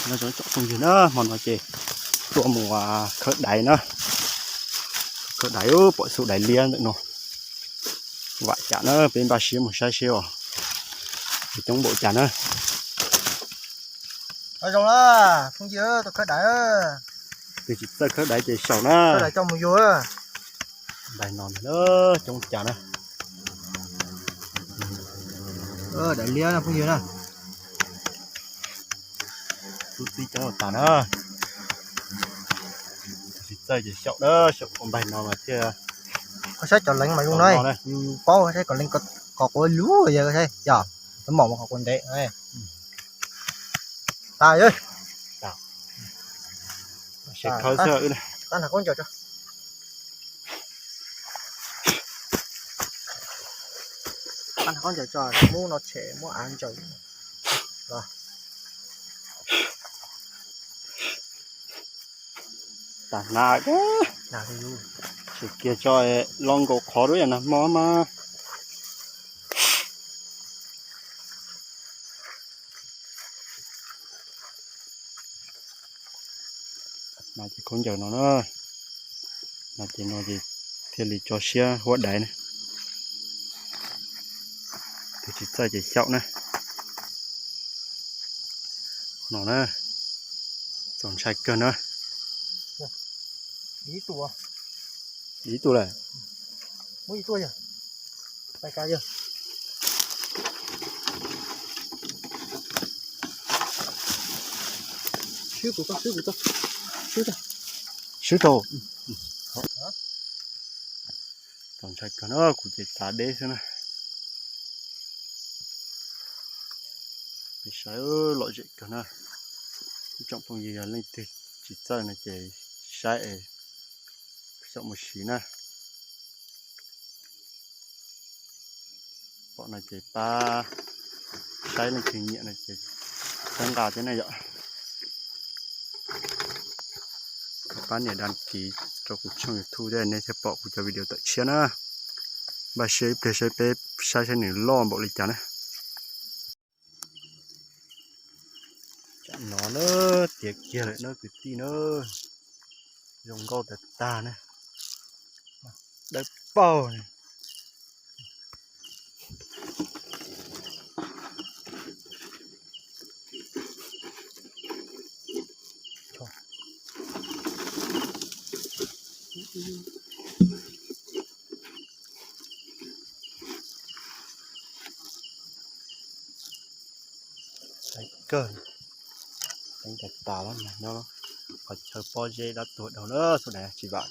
Nyob zoo tsoom phooj ywg na, hmo no ces tuaj mus khawb daiv na. Khawb daiv, pom xu daiv liab ntawm no. Vam cas na, peb npaj siab mus saib seb os, coob npaum cas na. Nyob zoo na, phooj ywg, tuaj khawb daiv. Tus tsis txawj khawb daiv ces xyaum na. Khawb daiv coj mus yug. Ntais no coob cas na. Daiv liab na phooj ywg na. Tub txib coob tas na. Tsis txawj ces xyaum na, xyaum ua npaig no mas thiaj. Koj saib cov leev mas zoo no, paub saib cov leev qos quav luv yog saib yog, cov mom mas qos quav ntev. Tas, khawb xwb. Qab nrag khaub ncaws tso. Qab nrag khaub ncaws tso, muab no tshem muab av ntsaws. Tas hnav, tshem kiag tso, los nkaus qhov rau yam nag hmo mas. Hnav ces khaub ncaws no na, hnav ces no ces thiaj li tso siab huab daiv na. Tus tsis txawj ces xyaum na. No na, txaus ntshai kawg na. Ib tug lawm. Swb tau, txaus ntshai kawg na, kuv ces tav deb xwb na. Peb saib lom zem kawg na. Ib tsoom phooj ywg yog leej twg tsis txawj no ces saib es xyaum mus siv na. Pom no ces pab, saib leej twg nyiam no ces txhawb nqa thiab na yom. Pab nias đăng ký rau kuv tshooj YouTube thiab nej thiaj pom kuv cov video tawm tshiab na. Npaj siab ib pliag saib peb saib saib nws loj npaum li cas na. Tam no na, tiav kiag lawm na kwv tij na. Zoo nkauj tag tag na. Dawb paug. Kawg, teeb tas tas lawm, nyob qhov chaw pob zeb dab tuag dhau na, xub dais tsis vam